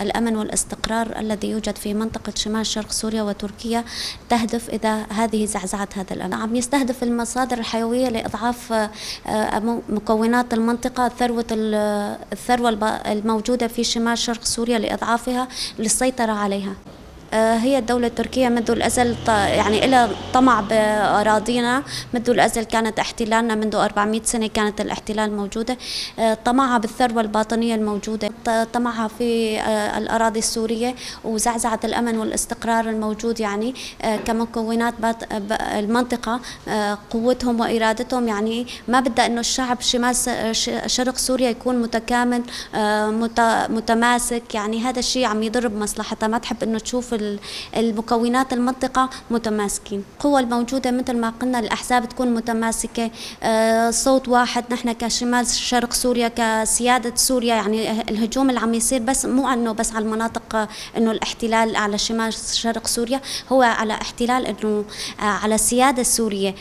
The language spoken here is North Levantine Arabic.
الأمن والاستقرار الذي يوجد في منطقة شمال شرق سوريا وتركيا. تهدف إذا هذه زعزعة هذا الأمن. عم يستهدف المصادر الحيوية لإضعاف مكونات المنطقة، الثروة الموجودة في شمال شرق سوريا لإضعافها للسيطرة عليها. هي الدولة التركية منذ الأزل يعني إلها طمع بأراضينا منذ الأزل. كانت احتلالنا منذ 400 سنة، كانت الاحتلال موجودة. طمعها بالثروة الباطنية الموجودة، طمعها في الأراضي السورية وزعزعة الأمن والاستقرار الموجود، يعني كمكونات المنطقة، قوتهم وإرادتهم يعني ما بدها إنه الشعب شمال شرق سوريا يكون متكامل، متماسك. يعني هذا الشيء عم يضر بمصلحتها، ما تحب إنه تشوف المكونات المنطقة متماسكين. القوى الموجودة مثل ما قلنا الأحزاب تكون متماسكة، صوت واحد. نحن كشمال شرق سوريا كسيادة سوريا، يعني الهجوم اللي عم يصير بس مو انه بس على المناطق، انه الاحتلال على شمال شرق سوريا، هو على احتلال انه على السيادة السورية.